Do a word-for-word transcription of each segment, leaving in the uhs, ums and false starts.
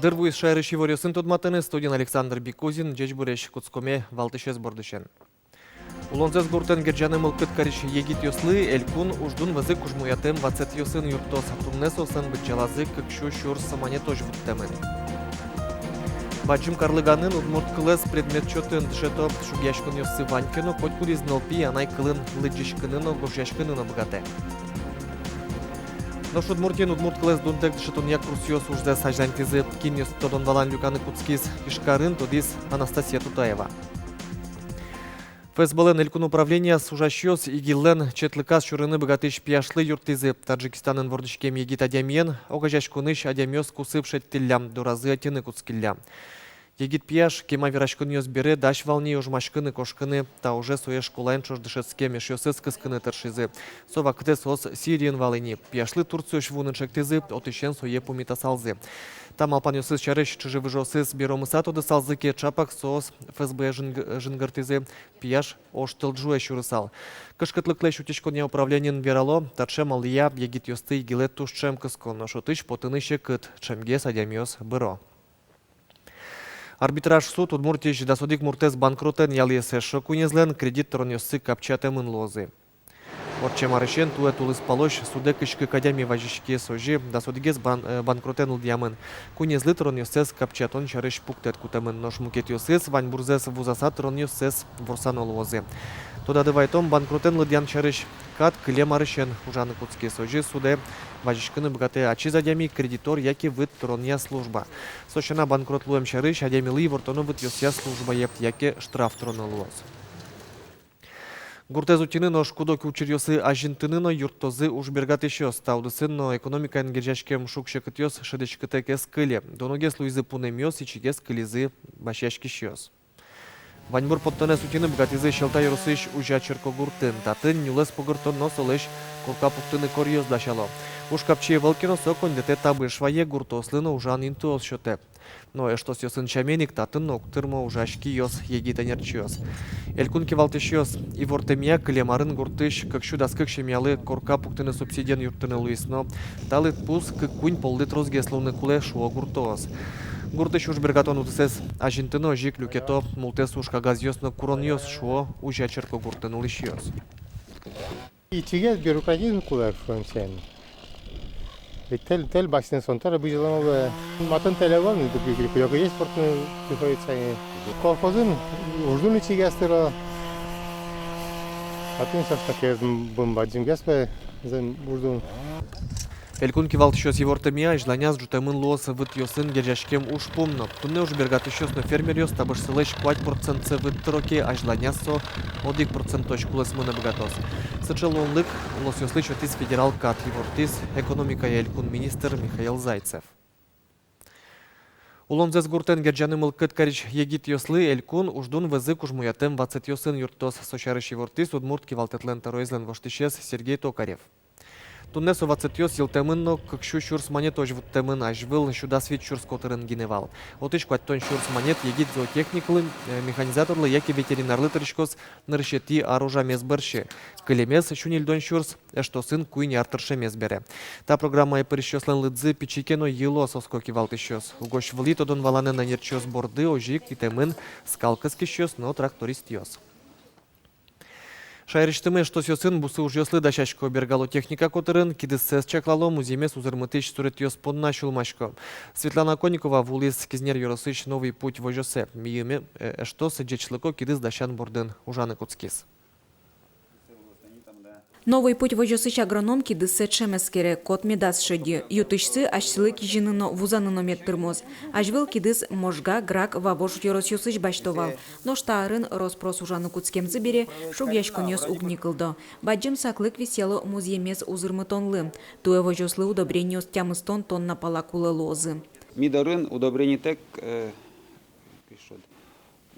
Дыр вуиз шаерысь иворъёсын тодматыны. Студиын Александр Бикузин. Ӟечбуресь! Кутскоме валтӥсез бордысен. Улонзэс гуртэн герӟаны мылкыд карись егитъёслы элькун уждун вӧзы кужмоятэм ватсэтъёсын юрттоз. Туннэ соослэн быдӟалазы кык сю сюрс манетозь вуттэмын. Бадӟым карлыганын удмурт кылэз предмет чотын дышето. Шугъяськонъёссы вань ке но, котькудӥз нылпи анай кылын лыдӟиськыны но, гожъяськыны но быгатэ. Нош Удмуртиын удмурт кылэз дунтэк дышетонъя курсъёс ужзэс азьланьтӥзы. Кинъёс тодон-валан люканы кутскиз Ижкарын, тодӥз Анастасия Тутаева. ФСБ-лэн элькун управленияз ужасьёс ИГИЛ-лэн четлыказ сюрыны быгатӥсь пияшлы юрттӥзы. Таджикистанын вордӥськем егит адямиен огазеяськонысь адямиос кусып шедьтӥллям, доразы ӧтьыны кутскиллям. Егит пияш кема вераськонъёс бере дась вал ни ожмаськыны кошкыны. Та уже сое школаын ӵош дышетскем эшъёсыз кыскыны тыршизы. Со вакытэ соос Сириын вал ини. Пияшлы Турциозь вуыны ӵектӥзы, отысен сое пумитасалзы. Та малпанъёсыз сярысь чыжы-выжыосыз беромыса тодысалзы ке, ӵапак соос ФСБ-е жинг-, жингыртӥзы. Пияш оштылӟуэ сюрысал. Кышкытлыклэсь утиськонъя управлениын верало: таӵе амалъя егитъёсты ИГИЛ-е туж ӵем кыско, нош отысь потыны секыт, ӵемгес адямиос быро. Арбитраж суд Удмуртиысь дас одӥг муртэз банкротэн ялӥз. Эшшо куинезлэн кредит тыронъёссы капчиятэмын луозы. Ортчем арысен туэ тулыспалозь судэ кызь кык адями вазиськиз. Озьы дас одӥгез бан-, э, банкротэн лыдъямын. Куинезлы тыронъёссэс капчиятон сярысь пуктэт кутэмын, нош мукетъёсыз ваньбурзэс вузаса тыронъёссэс ворсано луозы. Тодады вайтом, банкротэн лыдъян сярысь кат кылем арысен ужаны кутскиз. Озьы судэ вазиськыны быгатэ ачиз адями, кредитор яке выт тыронъя служба. Со сяна, банкрот луэм сярысь адямилы ивортоно вытъёсъя службае, яке штраф тыроно луоз. Гуртэз утьыны, нош куд-ог учыръёсы азинтыны но юрттозы ужбергатӥсьёс. Та удысын но экономикаен герӟаськем шуг-секытъёс шӧдӥськытэк ӧз кыле. Дуногес луизы пунэмъёс, ичигес кылизы басьяськисьёс. Ваньбур поттонэз утьыны быгатӥзы Сьӧлта ёросысь Узя черкогуртын. Татын нюлэс погыртон но солэсь корка пуктыны коръёс дасяло. Уж капчи ӧвӧл ке но, со коньдэтэ табыш вае, гуртоослы но ужан интыос сётэ. Но эштосъёсын сямен ик, татын но уг тырмо ужась киос, егит ӧнерчиос. Элькун кивалтӥсьёс ивортэмъя, кылем арын гуртысь кык сю дас кык семьялы корка пуктыны субсидиен юрттыны луиз но, та лыдпус кык-куинь поллы тросгес луыны кулэ, шуо гуртоос. Гуртысь ужбергатон удысэз азинтыны озьы ик люкето мултэс уж кагазъёс но куронъёс, шуо Узя черкогуртын улӥсьёс. Ичигес бюрократизм кулэ, шуом сямен. Ведь тэль, тэль басьтыны, со но табере бызьылоно луэ. Матын тэль ӧвӧл ни, бу-, бу-, бу-, бу-, есть портыны приходится ини. Колхозын уждун ичигес тыро. Татын со что, кез бым бадӟымгес пе, зэм, уждун. Элькун кивалтӥсьёс ивортэмъя, азьланяз ӝутэмын луоз вытъёсын герӟаськем ужпум но. Туннэ ужбергатӥсьёс но фермеръёс табышсылэсь куать процентсэ выт тыро ке, азьланяз со одӥг процентозь кулэсмыны быгатоз. Сыӵе луонлык улосъёслы сётӥз федерал кат, ивортӥз экономикая элькун министр Михаил Зайцев. Улонзэс гуртэн герӟаны мылкыд карись егитъёслы элькун уждун вӧзы кужмоятэм ватсэтъёсын юрттоз. Со сярысь ивортӥз удмурт кивалтэтлэн тӧроезлэн воштӥсез Сергей Токарев. Туннэ со ватсэтъёс йылтэмын но кык сю сюрс манетозь вуттэмын, азьвыл сю дас вить сюрс котырын гинэ вал. Отысь куатьтон сюрс манет егит зоотехниклы, э, механизаторлы яке ветеринарлы тыриськоз нырысетӥ ар ужамез бӧрсьы. Кылемез, сю ньыльдон сюрс, эштосын куинь ар тыршемез бере. Та программае пырисьёслэн лыдзы пичи ке но йылоз, оско кивалтӥсьёс. Угось вылӥ тодон-валанэн ӧнерчиос борды озьы ик витэмын скал кыскисьёс но трактористъёс. Шаерысьтымы эштосъёсын бусы ужъёслы дасясько, бергалотехника котырын кидыссэс чаклало, музъемез узырмытӥсь суретъёс понна сюлмасько. Светлана Конникова вуылӥз Кизнер ёросысь «Новый путь» возёсэ. Мийыме, э, эштос ӟечлыко кидыс дасян бордын ужаны кутскиз. «Новый путь» возёсысь агроном кидыссэ ӵем эскере, кот медаз шедьы. Ю-тысьсы асьсэлы кизьыны но, вузаны но мед тырмоз. Азьвыл кидыс Можга, Грак, Вавож ёросъёсысь басьто вал. Нош та арын рос-прос ужаны кутскемзы бере, шугъяськонъёс уг ни кылдо. Бадӟым саклык висъяло музъемез узырмытонлы. Туэ возёслы удобрениос тямыстон тонна пала кулэ луозы. Ми дорын удобренитэк, э, кыӵе шуод,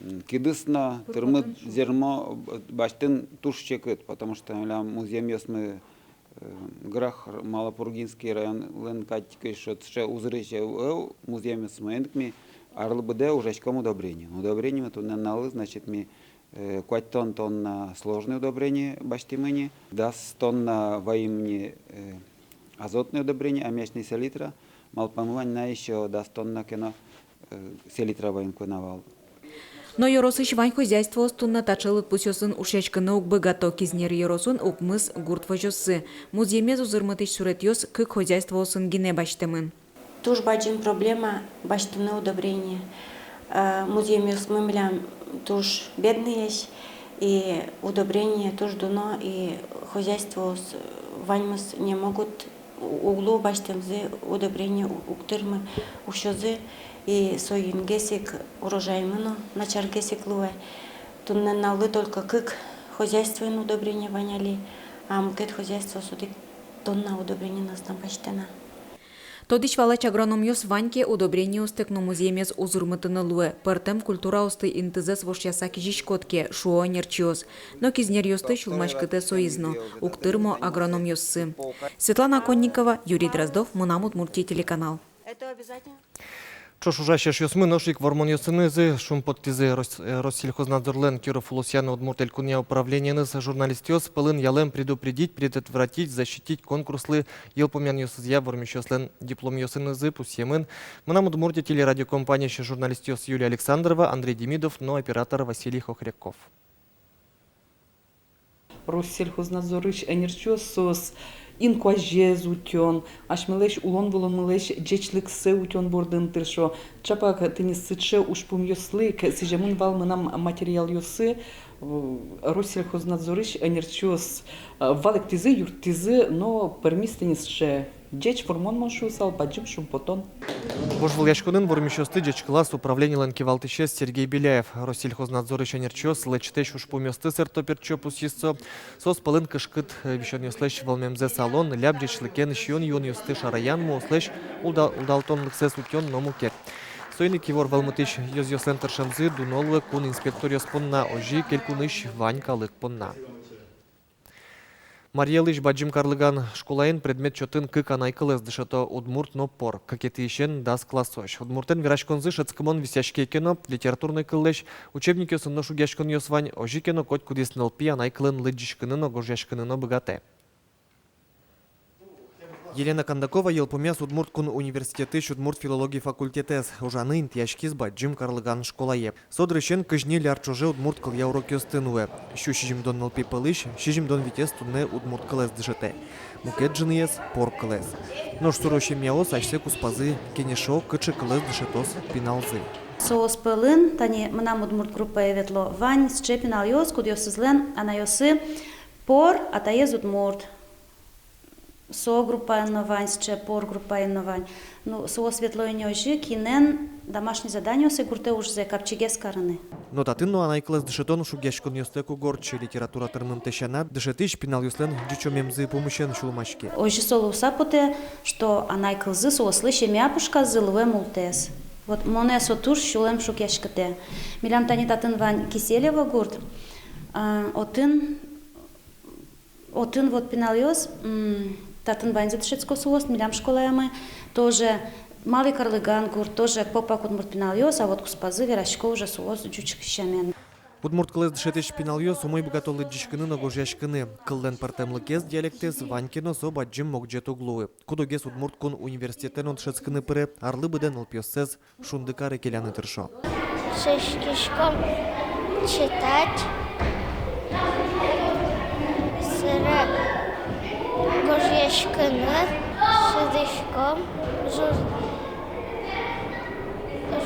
м, кидыс но, тырмыт зерно, э, басьтыны туж секыт, потому что милям музъемъёсмы, э, Грах, Малопургинский районлэн кадь, кыӵе шуод, сыӵе узырысь ӧвӧл музъемъёсмы, соин ик ми арлы быдэ ужаськом удобрениен. Удобрениемы туннэ нуналлы, значит, ми, э, куатьтон тонна сложный удобрение басьтӥм ини, дас тонна ваим ини, э, азотный удобрение, аммиачная селитра, Малпамы вань на, ещё дас тонна ке но, э, селитра вань ке но вал. Но ёросысь вань хозяйствоос туннэ таӵе лыдпусъёсын ушъяськыны уг быгато. Кизнер ёросын укмыс гурт возёссы. Музъемез узырмытӥсь суретъёс кык хозяйствоосын гинэ басьтэмын. Туж бадӟым проблема басьтыны удобрение. Э, музъемъёсмы милям туж бедноесь, и удобрение туж дуно, и хозяйствоос, э, ваньмыз не могут, у-, уг лу басьтэмзы удобрение, у-, уг тырмы, усёзы, и соин гес ик урожаймы но начар гес ик луэ. Туннэ нуналлы только кык хозяйствоын удобрение вань али, а мукет хозяйствоос одӥг тонна удобрениеныз но басьтэ на. Тодӥсь-валач агрономъёс вань ке, удобрениостэк но музъемез узырмытыны луэ. Пӧртэм культураосты интызэс вошъяса кизиськод ке, шуо ӧнерчиос. Но кизнеръёсты сюлмаськытэ соиз но, уг тырмо агрономъёссы. Светлана Оконникова, Юрий Дроздов, «Мынам Удмуртие» телеканал. Ӵош ужась эшъёсмы нош ик вормонъёсынызы шумпоттӥзы. Рос-, э, Россельхознадзорлэн Киров улосъя но Удмурт Элькунъя управлениеныз журналистъёс пӧлын «Ялэм: предупредить, предотвратить, защитить» конкурслы йылпумъянъёсызъя вормисьёслэн дипломъёсынызы пусъемын «Мынам Удмуртие» телерадиокомпаниысь журналистъёс Юлия Александрова, Андрей Демидов но оператор Василий Хохряков. Россельхознадзорысь ӧнерчиос соос инкуазез утён, асьмелэсь улон-вылонмылэсь ӟечлыксэ утён бордын тыршо. Чапак тӥни сыӵе ужпумъёслы ик сӥземын вал мынам материалъёсы, э, Россельхознадзорысь ӧнерчиос, э, валэктӥзы, юрттӥзы, но пӧрмиз тӥни сыӵе ӟеч вормон, мон шуысал, бадӟым шумпотон. Вожвылъяськонын вормисьёсты ӟечкылаз управленилэн кивалтӥсез Сергей Беляев. Россельхознадзорысь ӧнерчиос лэчытэсь ужпумъёсты сэртто-пертчо, пусйиз со. Соос пӧлын кышкыт, э, висёнъёслэсь вӧлмемзэс алон, ляб ӟечлыкен сиён-юонъёсты шараен, муослэсь улда-, удалтонлыксэс утён но мукет. Соин ик ивор вӧлмытӥсь ёзъёслэн тыршемзы дуно луэ кун инспекторъёс понна, озьы ик элькунысь вань калык понна. Марий Элысь Бадӟым Карлыган школаын предмет чотын кык анай кылэз дышето: удмурт но пор. Кыкетӥысен дас классозь. Удмуртэн вераськонзы шӧдскымон висъяське ке но, литературной кыллэсь учебникъёсын но шугъяськонъёс вань, озьы ке но котькудӥз нылпи анай кылын лыдӟиськыны но гожъяськыны но быгатэ. Елена Кондакова йылпумъяз Удмурт кун университетысь удмурт филология факультетэз. Ужаны интыяськиз Бадӟым Карлыган школае. Со дырысен кызь ньыль ар ӵоже удмурт кылъя урокъёсты нуэ. Сю сизьымдон нылпи пӧлысь сизьымдон витез туннэ удмурт кылэз дышетэ. Мукет ӝыныез — пор кылэз. Нош суро семьяос асьсэ куспазы кенешо, кыӵе кылэз дышетоз пиналзы. Соос пӧлын тани мынам удмурт группае ветло, вань сыӵе пиналъёс, кудъёсызлэн анайёссы пор, атаез удмурт. Со группаын но вань сыӵе, пор группаын но вань. Ну, соос ветло ини озьы, кинэн домашний заданиоссэ, гуртэ ужзэ капчигес карыны. Но татын но анай кылэз дышетон шугъяськонъёстэк уг ортчы. Литература тырмымтэ сяна, дышетӥсь пиналъёслэн ӟучомемзы пумысен сюлмаське. Озьы со луыса потэ, что анай кылзы соослы семья пушказы луэ мултэс. Вот монэ со туж сюлэм шугъяськытэ. Милям тани татын вань Киселево гурт, а, отын Отын вот пиналъёс, м, татын ваньзы дышетско соос, милям школаямы тоже, Малый Карлыган гурт, тоже попак удмурт пиналъёс, а вот куспазы верасько уже соос ӟуч сямен. Удмурт кылэз дышетӥсь пиналъёс умой быгато лыдӟиськыны но гожъяськыны. Кыллэн пӧртэмлыкез, диалектэз вань ке но, со бадӟым могӟет уг луы. Куд-огез Удмурт кун университетэ но дышетскыны пыре, арлы быдэ нылпиоссэс Шундыкаре келяны тыршо. Дышетскиськом читать, собере гожъяськыны, шудӥськом жур-,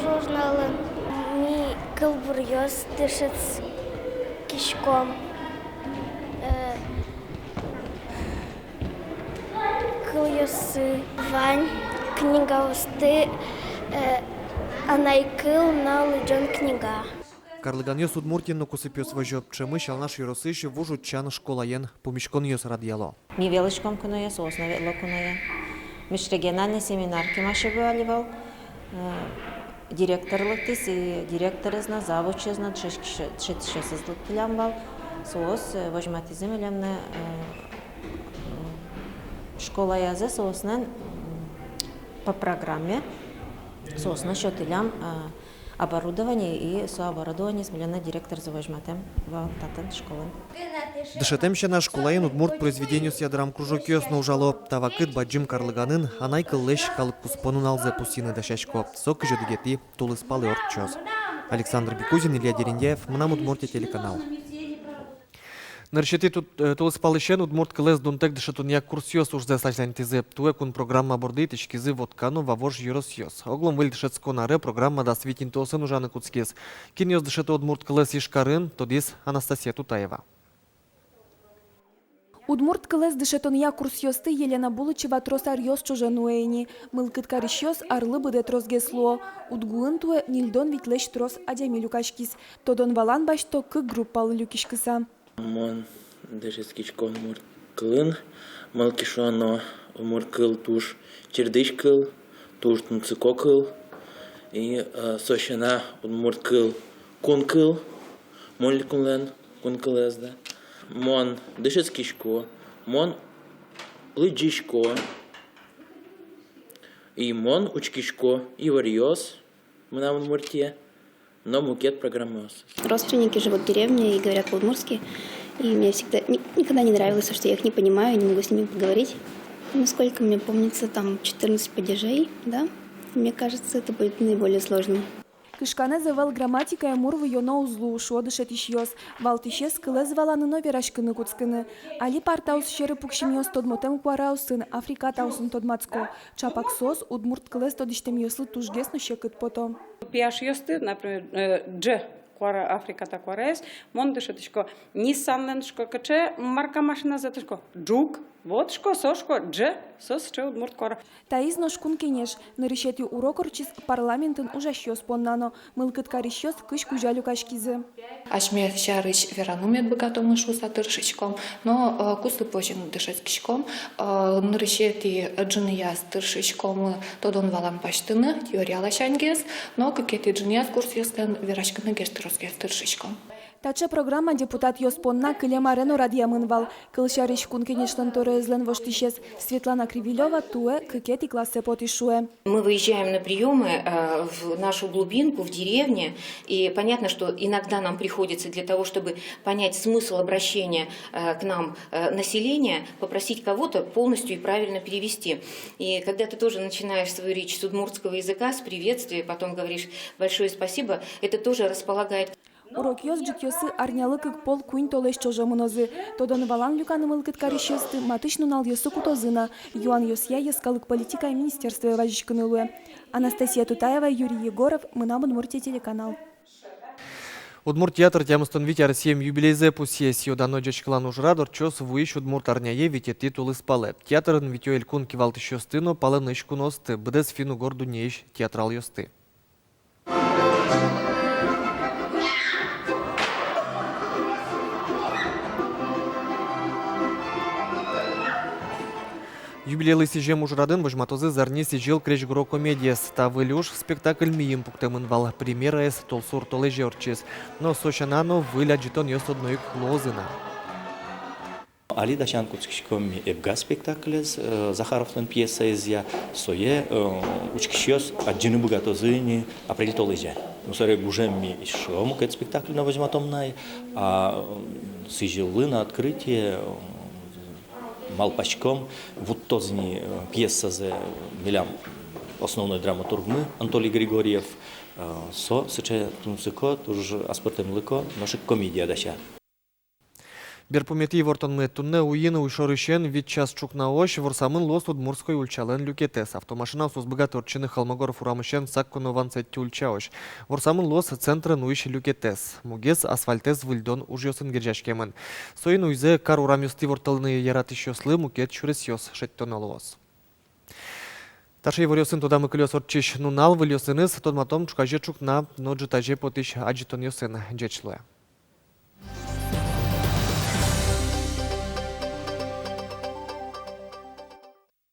журналын. Ми кылбуръёс дышетскиськом. Э, Кылъёссы. Вань книгаосты, э, анай кыл но лыдӟон книга. Карлыганъёс Удмуртиын но кусыпъёс возё. Ӵемысь Алнаш ёросысь Вуж Утчан школаен пумиськонъёс радъяло. Ми велӥськом куное, соос но ветло куное. Межрегиональный семинар кемалась ӧвӧл али вал. Э, директор лыктӥз, и директорез но, завучез но, дышетскисьё-, дышетскисьёсыз лыктӥллям вал. Соос, э, возьматӥзы милемлы, э, школаязы соослэн, м, по программе соослы сётӥллям, э, Оборудование, и со оборудованиез милемлы директорзы возьматэм вал татын школаын. Дышетэм сяна школаын удмурт произведениосъя драмкружокъёс но ужало. Та вакытэ бадӟым карлыганын анай кыллэсь калык куспо нуналзэ пусйыны дасясько. Со кызь одӥгетӥ тулыспалэ ортчоз. Александр Бекузин, Илья Дерендяев, «Мынам Удмуртие» телеканал. Нырысетӥ ту-, э, тулыспалысен удмурт кылэз дунтэк дышетонъя курсъёс ужзэс азьланьтӥзы. Туэ кун программа борды итӥськизы Вотка но Вавож ёросъёс. Огъя выль дышетскон аре программа дас вить интыосын ужаны кутскиз. Кинъёс дышето удмурт кылэз Ижкарын, тодӥз Анастасия Тутаева. Удмурт кылэз дышетонъя курсъёсты Елена Булычева трос аръёс ӵоже нуэ ини. Мылкыд карисьёс арлы быдэ тросгес луо. УдГУын туэ ньыльдон витьлэсь трос адями люкаськиз. Тодон-валан басьто кык группалы люкиськыса. Мон дышетскисько удмурт кылын, малы ке шуоно удмурт кыл туж чердысь кыл, туж тунсыко кыл. И, э, со сяна удмурт кыл кун кыл, мон люкамын кун кылэз, да. Мон дышетскисько, мон лыдӟисько, и мон учкисько иворъёс «Мынам Удмуртие» но мукет программаос. Родственники живут в деревне и говорят по-удмуртски, и мне всегда, ни-, никогда не нравилось то, что я их не понимаю, не могу с ними поговорить. Насколько мне помнится, там четырнадцать падежей, да? Мне кажется, это будет наиболее сложным. Кышканэз ӧвӧл грамматикая мур выё но уз лу, шуо дышетӥсьёс. Валтӥсез — кылэз валаны но вераськыны кутскыны. Али партаос сьӧры пуксемъёс тодмотэм куараосын, африкатаосын тодматско. Чапак соос удмурт кылэз тодӥсьтэмъёслы тужгес но секыт пото. Пияшъёсты, например, э, ӝ куара, африката куараез, мон дышетӥсько Ниссанлэн, шуко, кыӵе марка машиназэ, шуко, Жук. Вот, шуко, со, шуко, ӝ, со сыӵе удмурт куара. Таиз нош Кун Кенеш. Нырысетӥ урок ортчиз парламентын ужасьёс понна но. Мылкыд карисьёс кызь кузя люкаськизы. Асьме сярысь вераны мед быгатомы шуыса тыршиськом, но, э, кусып озьы ик дышетскиськом, э, нырысетӥ ӝыныяз тыршиськомы тодон-валан басьтыны, теория ласяньгес, но кыкетӥ ӝыныяз курсъёслэн вераськыны гес тросгес тыршиськом. Таӵе программа депутатъёс понна кылем аре но радъямын вал. Кылсярысь, Кун Кенешлэн тӧроезлэн воштӥсез Светлана Кривилёва туэ кыкетӥ классэ потӥз, шуэ. Мы выезжаем на приёмы, э, в нашу глубинку, в деревне, и понятно, что иногда нам приходится для того, чтобы понять смысл обращения, э, к нам, э, населения, попросить кого-то полностью и правильно перевести. И когда ты тоже начинаешь свою речь с удмуртского языка, с приветствия, потом говоришь «большое спасибо», это тоже располагает. Урокъёс ӝытъёсы арнялы кык пол куинь толэзь ӵоже мынозы. Тодон-валан люканы мылкыд карисьёсты матысь нуналъёсы кутозы на. Юанъёсъя йӧскалык политикая министерствое вазиськыны луэ. Анастасия Тутаева, Юрий Егоров, «Мынам Удмуртие» телеканал. Удмурт театр тямыстон вить аресъем юбилейзэ пусъе. Сӥё-дано ӟечкылан ужрад ортчоз вуись удмурт арняе, витетӥ тулыспалэ. Театрын витё элькун кивалтӥсьёсты но палэнысь куноосты, быдэс финн-угор дуннеысь театралъёсты. Юбилейлы сӥзем ужрадын возьматозы «Зарни сӥзьыл» крезьгуро комедиез. Та выль уж спектакль мийым пуктэмын вал. Премьераез толсур толэзе ортчиз. Но со сяна но выль адӟытонъёс одно ик луозы на. Али дасян кутскиськом ми «Эбга» спектаклез, э, Захаровлэн пьесаезъя. Сое, э, учкисьёс адӟыны быгатозы ини апрель толэзе. Ну, собере гужем ми ещё мукет спектакль но возьматом на, а, м, «Сӥзьыллы» на открытие, э, малпаськом, вуттоз ини, э, пьесазэ милям основной драматургмы Анатолий Григорьев. Э, со сыӵе тунсыко, туж аспӧртэмлыко, нош ик комедия дася. Берпуметӥ ивортонмы. Туннэ уин уйшорысен вить час ӵукнаозь ворсамын луоз Удмуртской ульчалэн люкетэз. Автомашинаос уз быгаты ортчыны Холмогоров урамысен Саккунов вансэтӥ ульчаозь. Ворсамын луоз центрын уись люкетэз. Мугез асфальтэз выльдон ужъёсын герӟаськемын. Соин уйзэ кар урамъёстӥ ворттылыны яратӥсьёслы мукет сюресъёс шедьтоно луоз. Таӵе иворъёсын тодамы кылёз ортчись нунал. Выльёсыныз тодматом ӵуказе ӵукна но ӝытазе потӥсь адӟытонъёсын. Ӟеч луэ.